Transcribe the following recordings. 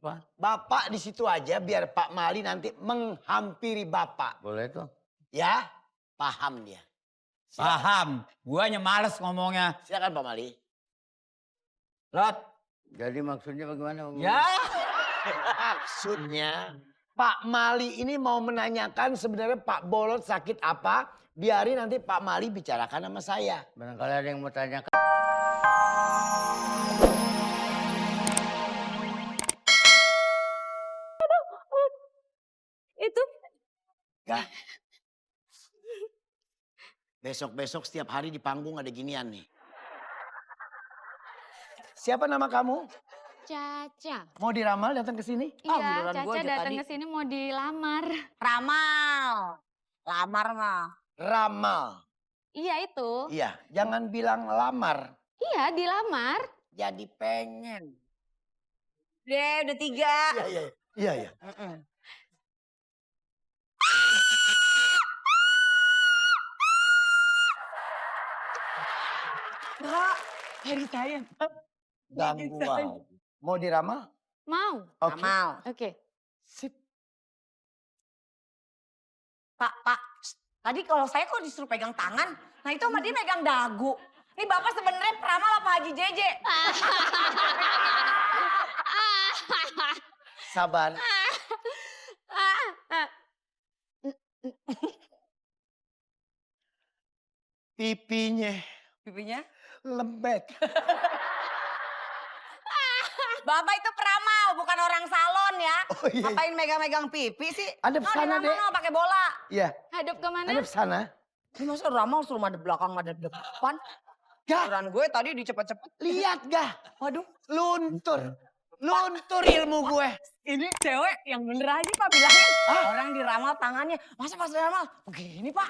Apa? Bapak di situ aja biar Pak Mali nanti menghampiri Bapak. Boleh tuh. Ya, paham dia. Paham. Guanya males ngomongnya. Silakan Pak Mali. Lot. Jadi maksudnya bagaimana? Om? Ya. Maksudnya Pak Mali ini mau menanyakan sebenarnya Pak Bolot sakit apa. Biarin nanti Pak Mali bicarakan sama saya. Barangkali ada yang mau tanyakan. Itu Gah. Besok-besok setiap hari di panggung ada ginian nih. Siapa nama kamu? Caca. Mau diramal datang ke sini? Iya, Caca datang ke sini mau dilamar. Ramal. Lamar mah. Ramal. Iya itu. Iya, jangan bilang lamar. Iya, dilamar. Jadi pengen. Deh, udah 3. Iya, iya. Kak, dari saya. Ganggu aja. Mau diramal? Mau. Oke. Ramal. Oke. Sip. Pak. Tadi kalau saya kok disuruh pegang tangan. Nah itu sama dia megang dagu. Ini Bapak sebenarnya peramal apa Haji Jeje? Sabar. Pipinya Pipinya? lembek. Bapak itu peramal, bukan orang salon ya. Oh, iya. Ngapain megang-megang pipi sih? Hadap sana, Dek. No, pakai bola. Iya, Hadap kemana? ada sana. Ini masa ramal suruh madep belakang, madep depan. Gah, Ukuran gue tadi dicepet-cepet. lihat gah. Waduh, Luntur. Luntur ilmu gue. ini cewek yang bener aja Pak bilangin. Orang diramal tangannya. Masa pas diramal? Begini Pak.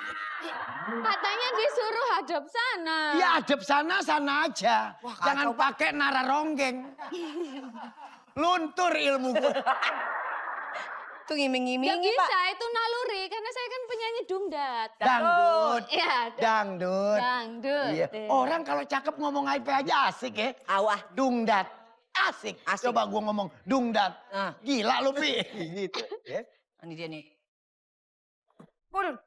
Katanya disuruh hadap sana. Ya hadap sana aja. Wah, kacau, Jangan Pak. pakai nararonggeng. Luntur ilmu gue. Tuh Gak ngiming-ngimingi bisa, Pak. itu naluri. Karena saya kan penyanyi dangdut. Dangdut. Iya, Dangdut. dangdut. Iya. Orang kalau cakep ngomong IP aja asik ya. Awah. Dungdat. Asik. Asik. Coba gua ngomong dungdat. Nah, Gila lu Pi. Gitu. Ya. ini dia nih. Waduh.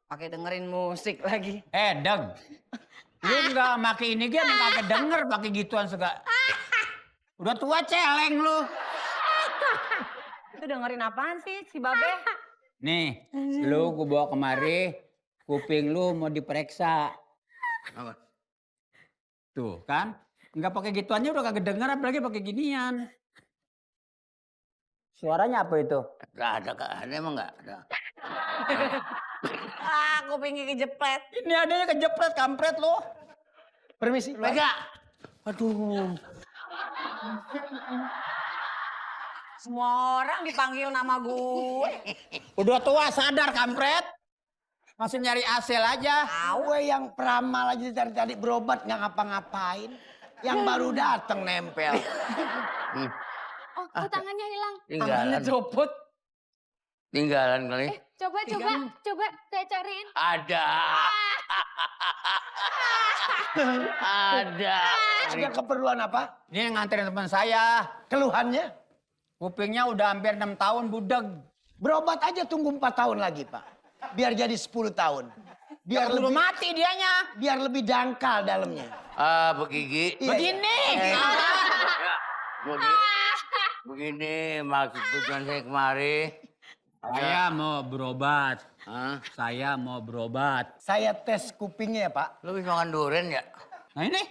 Pakai dengerin musik lagi. Deng. Lu nggak make ini kan kagak denger pakai gituan segala. Udah tua celeng lu. Itu dengerin apaan sih si Babe? Nih, lu gua bawa kemari, kuping lu mau diperiksa. Apa? Tuh kan, nggak pakai gituannya udah kagak denger apalagi pakai ginian. Suaranya apa itu? Gak ada, ada emang gak ada. Aku pengen kejepret. Ini adanya kejepret kampret lu. Permisi. Pak. Mega. Aduh. Semua orang dipanggil nama gue. Udah tua sadar kampret. Masih nyari hasil aja. Gue yang peramal aja dari tadi berobat nggak ngapa-ngapain. Yang baru datang nempel. Oh, tangannya hilang. Tinggalan. Copot. Tinggalan kali. Coba saya cariin. Ada. Ada. Ada keperluan apa? Ini yang nganterin teman saya. Keluhannya? Kupingnya udah hampir 6 tahun budeg. Berobat aja tunggu 4 tahun lagi Pak. Biar jadi 10 tahun. Biar Udah lebih mati dianya. biar lebih dangkal dalamnya. Begigi. Iya, Begini. Begini maksud tujuan saya kemari. Saya mau berobat. Hah? Saya mau berobat. Saya tes kupingnya ya Pak. Lu bisa makan durian ya? Nah ini,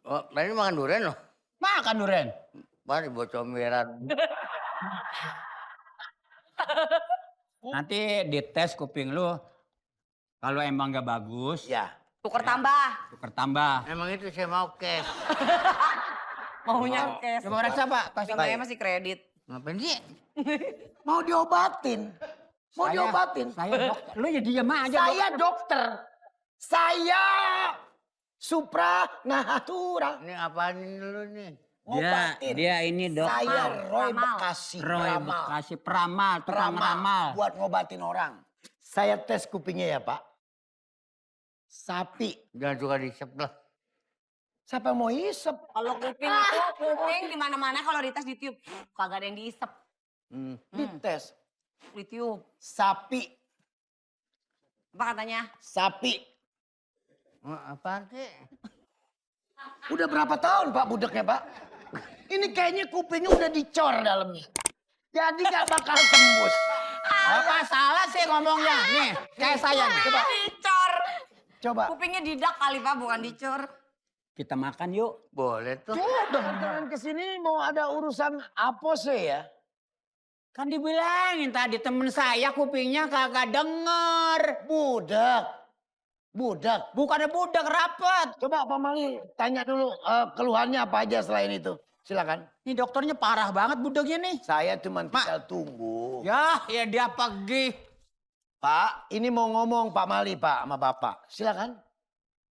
Oh, tadi makan durian loh. makan duren. Mari buat comberan. Nanti dites kuping lu. Kalau emang gak bagus, Ya. Tuker tambah. tuker tambah. Emang itu saya mau cash. Maunya cash. Coba reksa Pak. Kasih Saya masih kredit. Ngapain sih? Mau diobatin. Mau diobatin. Saya dokter. Lu ya diam aja. Saya dokter. Saya supra natural. Ini apaan ini lu nih? Ngobatin. Dia ini dokter. Saya Roy Peramal. Bekasi. Roy peramal. Bekasi peramal, tukang ramal. Buat ngobatin orang. Saya tes kupingnya ya Pak. Sapi. Jangan suka disebelah. Siapa yang mau isep? Kalau kuping itu, kuping di mana-mana kalau dites ditiup. Kagak ada yang diisep, Dites. ditiup. Sapi. Apa katanya? Sapi. Apaan sih? Udah berapa tahun Pak budeknya Pak? Ini kayaknya kupingnya udah dicor dalamnya. Jadi gak bakal tembus. Apa salah sih ngomongnya? Nih, kayak saya nih. Coba. Dicor. Coba. Kupingnya didak kali Pak, bukan dicor. Kita makan yuk. Boleh tuh. Kebetulan kesini mau ada urusan apa sih ya? Kan dibilangin tadi temen saya kupingnya kagak denger. Budak. Budak. Bukannya budak rapat. Coba Pak Mali tanya dulu keluhannya apa aja selain itu. Silakan. Ini dokternya parah banget budaknya nih. Saya cuma tinggal tunggu. Ya dia pergi. Pak, ini mau ngomong Pak Mali Pak sama Bapak. Silakan.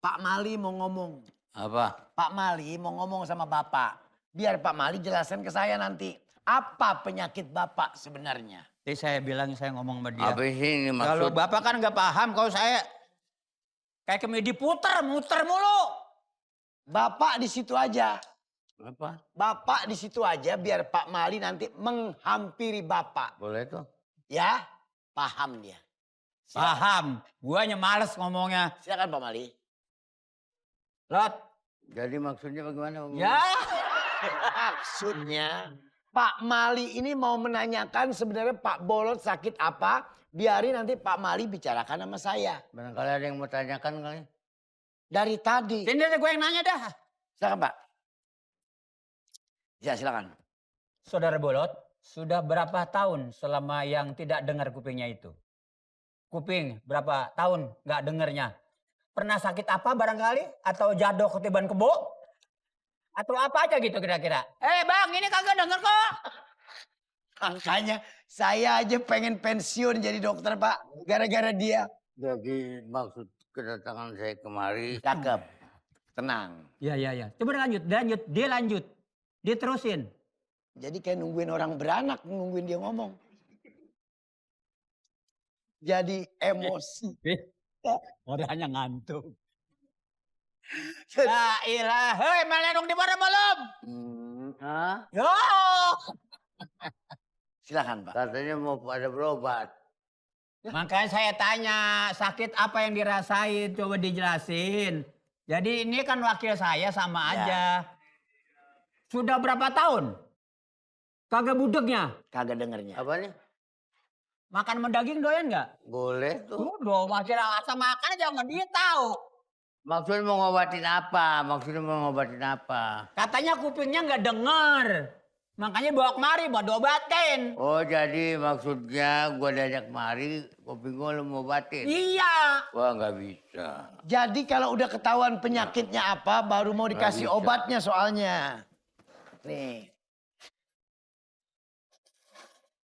Pak Mali mau ngomong. Apa? Pak Mali mau ngomong sama Bapak. Biar Pak Mali jelaskan ke saya nanti. Apa penyakit Bapak sebenarnya? Jadi saya bilang saya ngomong sama dia. Apa sih ini Kalau maksud? bapak kan nggak paham kalau saya kayak komedi muter mulu. Bapak di situ aja. Apa? Bapak di situ aja biar Pak Mali nanti menghampiri Bapak. Boleh tuh. Ya, paham dia. Paham. Guanya males ngomongnya. Silakan Pak Mali. Lot. Jadi maksudnya bagaimana? Ya. Maksudnya Pak Mali ini mau menanyakan sebenarnya Pak Bolot sakit apa. Biarin nanti Pak Mali bicarakan sama saya. Barangkali ada yang mau tanyakan kali. Dari tadi. Sini deh gue yang nanya dah. Silakan Pak. Ya silakan. Saudara Bolot, sudah berapa tahun selama yang tidak dengar kupingnya itu? Kuping berapa tahun nggak dengernya? Pernah sakit apa barangkali? Atau jatuh ketiban kebo? Atau apa aja gitu kira-kira? Bang, ini kagak denger kok. Makanya saya aja pengen pensiun jadi dokter Pak. Gara-gara dia. Jadi maksud kedatangan saya kemari. Cakep. Tenang. Ya. Coba lanjut. Dia lanjut. Dia terusin. Jadi kayak nungguin orang beranak, nungguin dia ngomong. Jadi emosi. Orangnya ngantuk. La ilah. Hei, malah dong di mana malam? Yo. Silakan Pak. Katanya mau pada berobat. Makanya saya tanya, sakit apa yang dirasain? Coba dijelasin. Jadi ini kan wakil saya sama aja. Sudah berapa tahun? Kagak budeknya. Kagak dengernya. Apa nih? Makan sama daging doyan nggak? Boleh tuh. Udah, masih rasa makan aja nggak dia tahu. Maksudnya mau ngobatin apa? Katanya kupingnya nggak denger. Makanya bawa kemari buat diobatin. Oh jadi maksudnya gua diajak kemari, kuping gua lu mau obatin. Iya. Wah nggak bisa. Jadi kalau udah ketahuan penyakitnya apa, baru mau dikasih Nggak bisa. obatnya soalnya. Nih.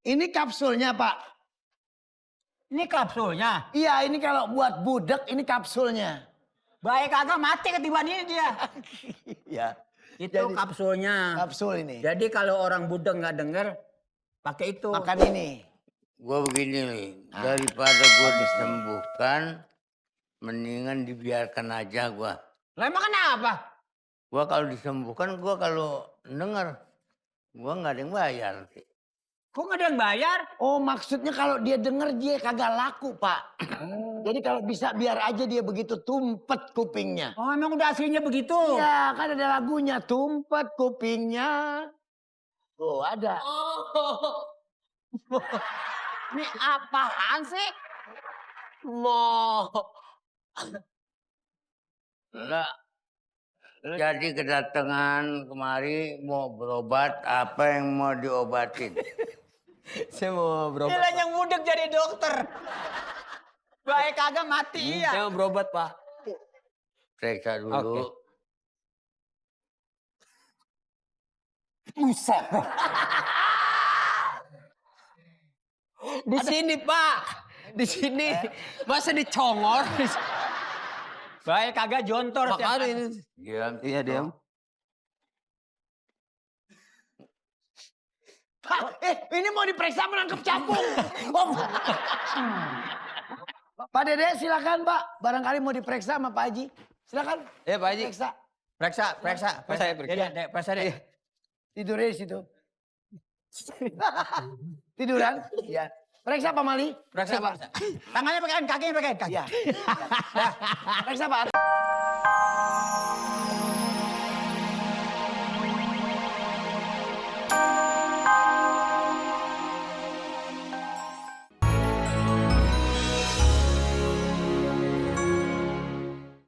Ini kapsulnya Pak. Ini kapsulnya. Iya ini kalau buat budek ini kapsulnya. Baik kagak mati ketiban ini dia. Iya. Itu Jadi- kapsulnya. Kapsul ini. Jadi kalau orang budek nggak denger, pakai itu. Makan ini. Gua begini nih, daripada gua disembuhkan, mendingan dibiarkan aja gua. Lah emang kenapa? Gua kalau disembuhkan, gua kalau denger, gua nggak ada yang bayar. Kok nggak ada yang bayar? Oh maksudnya kalau dia denger dia kagak laku Pak. Jadi kalau bisa biar aja dia begitu tumpet kupingnya. Oh emang udah aslinya begitu? Iya kan ada lagunya tumpet kupingnya. Tuh ada. Ini apaan sih? Enggak. Jadi kedatangan kemari mau berobat, apa yang mau diobatin? Saya mau berobat. Gila yang budek jadi dokter. Baik kagak mati iya. Saya mau berobat, Pak. Periksa dulu. Oke. Buset. Di sini, Pak. Di sini. Masa dicongor? Baik kagak jontor. setiap Makanya hari. ini. Diam. Iya, diam. Pak, ini mau diperiksa menangkap capung. Oh. Pak Dede silakan Pak. Barangkali mau diperiksa sama Pak Haji. Silakan. Ya, Pak Haji. Periksa. Periksa. Saya periksa. Dek, periksa dek. Tidurnya di situ. Tiduran? Iya. Periksa Pak Mali. Periksa, Pak. Tangannya pegang, kakinya pegang. Iya. Periksa Pak.